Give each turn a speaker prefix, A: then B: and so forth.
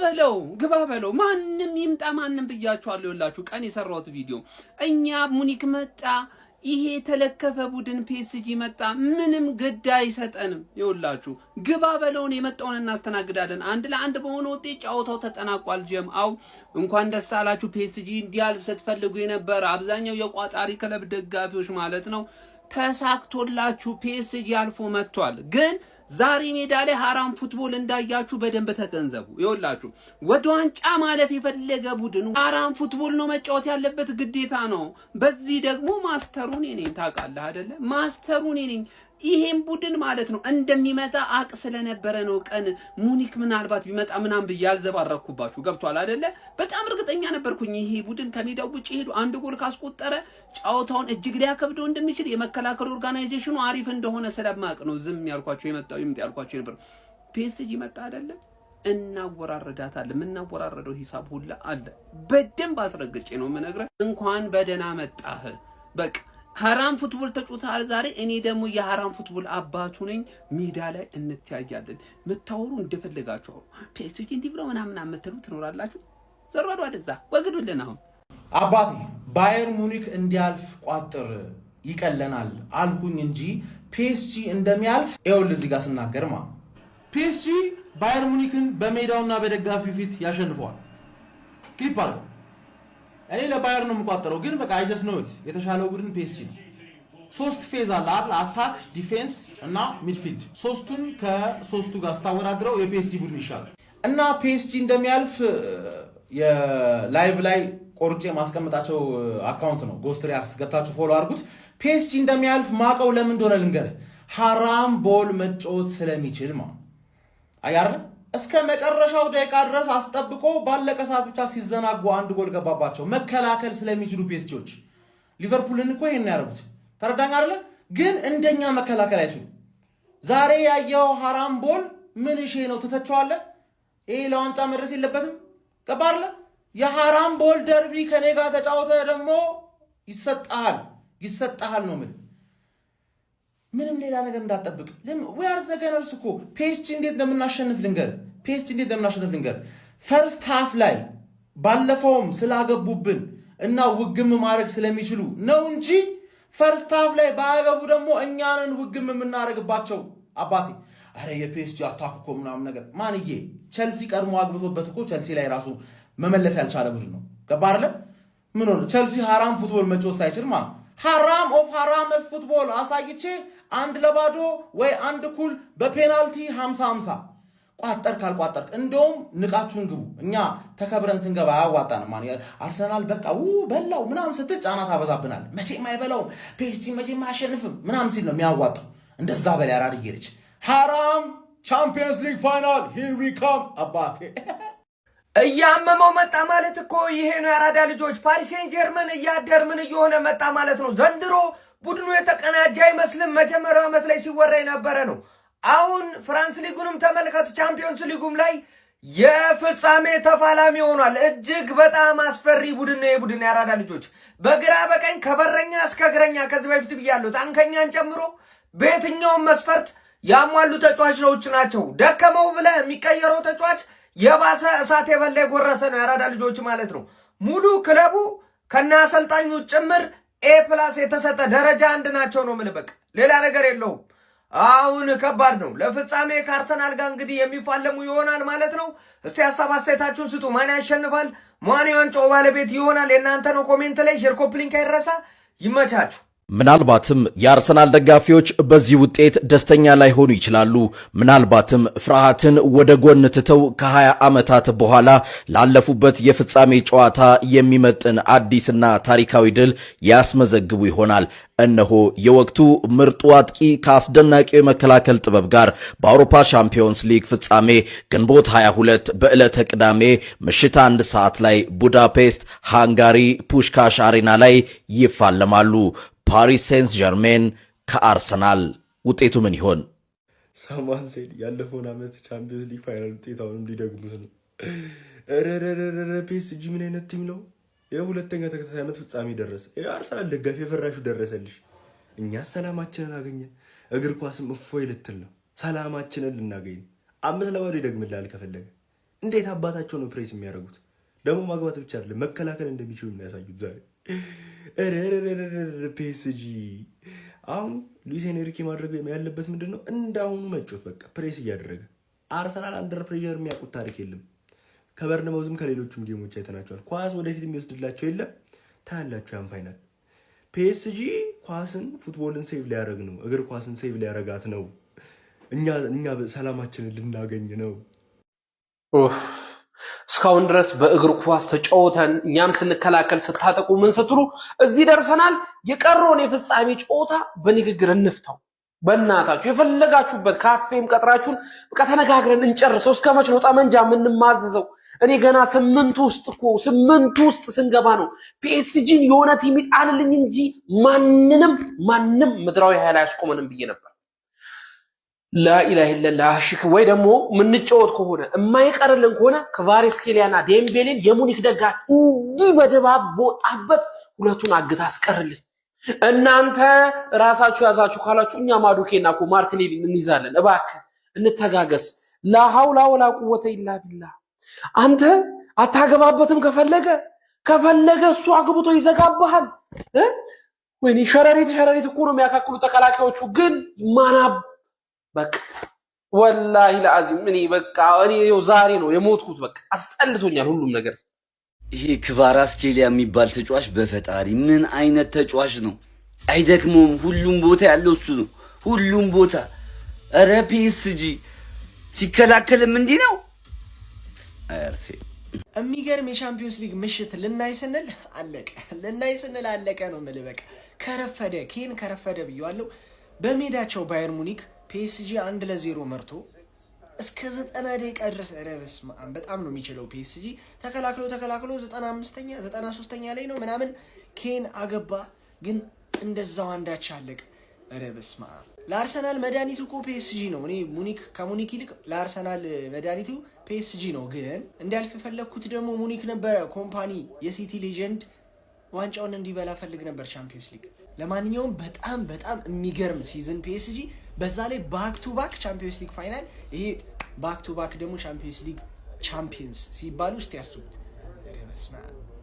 A: በለው ግባ በለው፣ ማንም ይምጣ ማንም ብያችኋለሁ። ይኸውላችሁ ቀን የሰራሁት ቪዲዮ እኛ ሙኒክ መጣ፣ ይሄ የተለከፈ ቡድን ፒኤስጂ መጣ፣ ምንም ግድ አይሰጠንም። ይኸውላችሁ ግባ በለውን የመጣውን እናስተናግዳለን። 1-1 በሆነ ውጤት ጨዋታው ተጠናቋል። ጀምአው እንኳን ደስ አላችሁ። ፒኤስጂ እንዲያልፍ ስትፈልጉ የነበረ አብዛኛው የቋጣሪ ክለብ ደጋፊዎች ማለት ነው፣ ተሳክቶላችሁ ፒኤስጂ አልፎ መጥቷል። ግን ዛሬ ሜዳ ላይ ሀራም football እንዳያችሁ በደንብ ተገንዘቡ። ይኸውላችሁ ወደ ዋንጫ ማለፍ የፈለገ ቡድን ሀራም football ነው መጫወት ያለበት፣ ግዴታ ነው። በዚህ ደግሞ master ኡ እኔ ነኝ፣ ታውቃለህ አይደለ? Master ኡ እኔ ነኝ። ይሄን ቡድን ማለት ነው እንደሚመጣ አቅ ስለነበረ ነው ቀን ሙኒክ ምናልባት ቢመጣ ምናምን ብዬ ያልዘባረኩባችሁ። ገብቷል አይደለ? በጣም እርግጠኛ ነበርኩኝ። ይሄ ቡድን ከሜዳው ውጭ ሄዱ አንድ ጎል ካስቆጠረ ጨዋታውን እጅግ ሊያከብደው እንደሚችል፣ የመከላከል organization ኑ አሪፍ እንደሆነ ስለማቅ ነው ዝም ያልኳቸው። የመጣው ይምጣ ያልኳቸው ነበር። ፒኤስጂ መጣ አይደለ? እናወራረዳታለን። የምናወራረደው ሂሳብ ሁላ አለ። በደንብ አስረግጬ ነው የምነግርህ። እንኳን በደህና መጣህ። በቃ ሀራም football ተጫውተሃል ዛሬ። እኔ ደግሞ የሀራም football አባቱ ነኝ። ሜዳ ላይ እንተያያለን። የምታወሩ እንደፈለጋችሁ አውሩ። ፒኤስጂ እንዲህ ብሎ ምናምን የምትሉ ትኖራላችሁ። ዞር በሉ ወደዛ፣ ወግዱልን አሁን።
B: አባቴ ባየር ሙኒክ እንዲያልፍ ቋጥር ይቀለናል አልኩኝ እንጂ ፒኤስጂ እንደሚያልፍ ይኸውልህ እዚህ ጋር ስናገር ማ ፒኤስጂ ባየር ሙኒክን በሜዳውና በደጋፊው ፊት ያሸንፈዋል። ክሊፕ አድርገው። እኔ ለባየር ነው የምቋጠረው፣ ግን በቃ I just know የተሻለው ቡድን ፒኤስጂ ነው። ሶስት phase አለ አይደል? Attack፣ defense እና midfield። ሶስቱን ከሶስቱ ጋር ስታወዳድረው የፒኤስጂ ቡድን ይሻላል እና ፒኤስጂ እንደሚያልፍ የ live ላይ ቆርጬ ማስቀመጣቸው account ነው። Ghost React ገብታችሁ follow አድርጉት። ፒኤስጂ እንደሚያልፍ ማቀው ለምን እንደሆነ ልንገርህ። ሀራም ball መጫወት ስለሚችል ማ አያር እስከ መጨረሻው ደቂቃ ድረስ አስጠብቆ ባለቀ ሰዓት ብቻ ሲዘናጉ አንድ ጎል ገባባቸው። መከላከል ስለሚችሉ ፒኤስጂዎች ሊቨርፑልን እኮ ይሄን ያደረጉት፣ ተረዳኝ አይደለ? ግን እንደኛ መከላከል አይችሉም። ዛሬ ያየው ሀራም ball ምን እሺ ነው ትተቸዋለህ? ይሄ ለዋንጫ መድረስ የለበትም። ገባ አይደለ? የሀራም ball ደርቢ ከኔ ጋር ተጫውተ ደግሞ ይሰጣል፣ ይሰጣል ነው የምልህ። ምንም ሌላ ነገር እንዳትጠብቅ። We are the Gunners እኮ። ፒኤስጂ እንዴት እንደምናሸንፍ ልንገር። ፒኤስጂ እንዴት እንደምናሸንፍ ልንገር። First half ላይ ባለፈውም ስላገቡብን እና ውግም ማድረግ ስለሚችሉ ነው እንጂ first half ላይ ባያገቡ ደግሞ እኛንን ውግም የምናደርግባቸው አባቴ። አረ የፒኤስጂ attack እኮ ምናምን ነገር ማንዬ፣ ቸልሲ ቀድሞ አግብቶበት እኮ ቸልሲ ላይ ራሱ መመለስ ያልቻለ ቡድን ነው። ገባ አይደለ? ምን ሆነ? ቸልሲ ሀራም football መጫወት ሳይችል ማለት ሀራም of ሀራምስ football አሳይቼ 1-0 ወይ 1 እኩል በፔናልቲ 50-50። ቋጠር ካልቋጠርክ እንደውም ንቃችሁን ግቡ። እኛ ተከብረን ስንገባ አያዋጣንም። አርሰናል በቃ ው በላው ምናምን ስትል ጫና ታበዛብናል። መቼም አይበላውም፣ ፒኤስጂ መቼም አያሸንፍም ምናምን ሲል ነው የሚያዋጣው። እንደዛ በላይ አራድዬ ልጅ ሀራም Champions League final, here we come አባቴ።
C: እያመመው መጣ ማለት እኮ ይሄ ነው። የአራዳ ልጆች፣ ፓሪስ ሴን ጀርመን እያደር ምን እየሆነ መጣ ማለት ነው። ዘንድሮ ቡድኑ የተቀናጀ አይመስልም። መጀመሪያው ዓመት ላይ ሲወራ የነበረ ነው። አሁን ፍራንስ ሊጉንም ተመልከት፣ ቻምፒዮንስ ሊጉም ላይ የፍጻሜ ተፋላሚ ሆኗል። እጅግ በጣም አስፈሪ ቡድን ነው የቡድን የአራዳ ልጆች፣ በግራ በቀኝ ከበረኛ እስከ እግረኛ ከዚህ በፊት ብያለሁ፣ ታንከኛን ጨምሮ በየትኛውም መስፈርት ያሟሉ ተጫዋቾች ናቸው። ደከመው ብለህ የሚቀየረው ተጫዋች የባሰ እሳት የበላ የጎረሰ ነው። የአራዳ ልጆች ማለት ነው። ሙሉ ክለቡ ከነ አሰልጣኙ ጭምር A+ የተሰጠ ደረጃ አንድ ናቸው ነው የምልህ። በቃ ሌላ ነገር የለውም። አሁን ከባድ ነው። ለፍጻሜ ከአርሰናል ጋር እንግዲህ የሚፋለሙ ይሆናል ማለት ነው። እስቲ ሀሳብ አስተያየታችሁን ስጡ። ማን ያሸንፋል? ማን የዋንጫው ባለቤት ይሆናል? የእናንተ ነው። Comment ላይ share፣ copy link አይረሳ። ይመቻችሁ።
D: ምናልባትም የአርሰናል ደጋፊዎች በዚህ ውጤት ደስተኛ ላይሆኑ ይችላሉ። ምናልባትም ፍርሃትን ወደ ጎን ትተው ከ20 ዓመታት በኋላ ላለፉበት የፍጻሜ ጨዋታ የሚመጥን አዲስና ታሪካዊ ድል ያስመዘግቡ ይሆናል። እነሆ የወቅቱ ምርጡ አጥቂ ከአስደናቂው የመከላከል ጥበብ ጋር በአውሮፓ ሻምፒዮንስ ሊግ ፍጻሜ ግንቦት 22 በዕለተ ቅዳሜ ምሽት 1 ሰዓት ላይ ቡዳፔስት ሃንጋሪ ፑሽካሽ አሬና ላይ ይፋለማሉ። ፓሪስ ሴንት ጀርሜን ከአርሰናል ውጤቱ ምን ይሆን?
E: Someone said ያለፈውን ዓመት Champions League final ውጤት አሁንም ሊደግሙት ነው። ረረረረ ፒኤስጂ ምን አይነት team ነው? የሁለተኛ ተከታታይ ዓመት ፍጻሜ ደረሰ። የአርሰናል ደጋፊ የፈራሹ ደረሰልሽ። እኛ ሰላማችንን አገኘን። እግር ኳስም እፎይ ልትል ነው። ሰላማችንን ልናገኝ ነው። 5-0 ይደግምልሃል ከፈለገ። እንዴት አባታቸው ነው ፕሬስ የሚያደርጉት? ደግሞ ማግባት ብቻ አይደለም መከላከል እንደሚችሉ የሚያሳዩት ዛሬ። ፒኤስጂ አሁን ሉዊስ ኤንሪኬ ማድረግ ያለበት ምንድን ነው? እንዳሁኑ መጫወት፣ በቃ ፕሬስ እያደረገ። አርሰናል under pressure የሚያውቁት ታሪክ የለም። ከበርንማውዝም ከሌሎቹም game ኦች አይተናቸዋል። ኳስ ወደፊት የሚወስድላቸው የለም። ታያላችሁ ያን final። ፒኤስጂ ኳስን football ን save ሊያደርግ ነው። እግር ኳስን save ሊያደርጋት ነው። እኛ ሰላማችንን ልናገኝ ነው።
A: እስካሁን ድረስ በእግር ኳስ ተጫውተን እኛም ስንከላከል ስታጠቁ ምን ስትሉ እዚህ ደርሰናል። የቀረውን የፍጻሜ ጨዋታ በንግግር እንፍታው። በእናታችሁ የፈለጋችሁበት ካፌም ቀጥራችሁን በቃ ተነጋግረን እንጨርሰው። እስከ መች ነው ጠመንጃ የምንማዘዘው? እኔ ገና 8 ውስጥ እኮ 8 ውስጥ ስንገባ ነው ፒኤስጂን የሆነ team ይጣልልኝ እንጂ ማንንም ማንም ምድራዊ ኃይል አያስቆመንም ብዬ ነበር። ላኢላሀ ኢለላህ። እሺ ወይ ደግሞ የምንጫወት ከሆነ የማይቀርልን ከሆነ ክቫራትስኬሊያና ዴምቤሌን የሙኒክ ደጋፊ እንዲህ በድባብ በወጣበት ሁለቱን አግታ አስቀርልን። እናንተ ራሳችሁ ያዛችሁ ካላችሁ እኛ ማዱኬና እኮ ማርቲኔሊን እንይዛለን። እባክህ እንተጋገስ። لا حول ولا قوة إلا بالله። አንተ አታገባበትም። ከፈለገ እሱ አግብቶ ይዘጋብሃል። ወይኔ ሸረሪት ሸረሪት እኮ ነው የሚያካክሉ ተከላካዮቹ ግን ማናብ በቃ ወላሂ ለአዚም እኔ በቃ እኔ ዛሬ ነው የሞትኩት። በቃ አስጠልቶኛል ሁሉም ነገር።
F: ይሄ ክቫራስኬሊያ የሚባል ተጫዋች በፈጣሪ ምን አይነት ተጫዋች ነው? አይደክመውም። ሁሉም ቦታ ያለው እሱ ነው። ሁሉም ቦታ። ኧረ ፒኤስጂ ሲከላከልም እንዲህ ነው። አርሴ
G: የሚገርም የቻምፒዮንስ ሊግ ምሽት ልናይ ስንል አለቀ። ልናይ ስንል አለቀ ነው የምልህ። በቃ ከረፈደ ኬን ከረፈደ ብየዋለሁ። በሜዳቸው ባየር ሙኒክ ፒኤስጂ 1-0 መርቶ እስከ 90 ደቂቃ ድረስ፣ ኧረ በስመ አብ በጣም ነው የሚችለው ፒኤስጂ። ተከላክሎ ተከላክሎ 95ኛ 93ኛ ላይ ነው ምናምን ኬን አገባ፣ ግን እንደዛው አንዳች አለቀ። ኧረ በስመ አብ፣ ለአርሰናል መድኃኒቱ እኮ ፒኤስጂ ነው። እኔ ሙኒክ ከሙኒክ ይልቅ ለአርሰናል መድኃኒቱ ፒኤስጂ ነው። ግን እንዲያልፍ የፈለግኩት ደግሞ ሙኒክ ነበረ። ኮምፓኒ የሲቲ legend ዋንጫውን እንዲበላ ፈልግ ነበር ቻምፒዮንስ ሊግ። ለማንኛውም በጣም በጣም የሚገርም season ፒኤስጂ፣ በዛ ላይ back to back ቻምፒዮንስ ሊግ final። ይሄ back to back ደግሞ ቻምፒዮንስ ሊግ champions ሲባሉ ውስጥ ያስቡት። ኧረ በስመ አብ።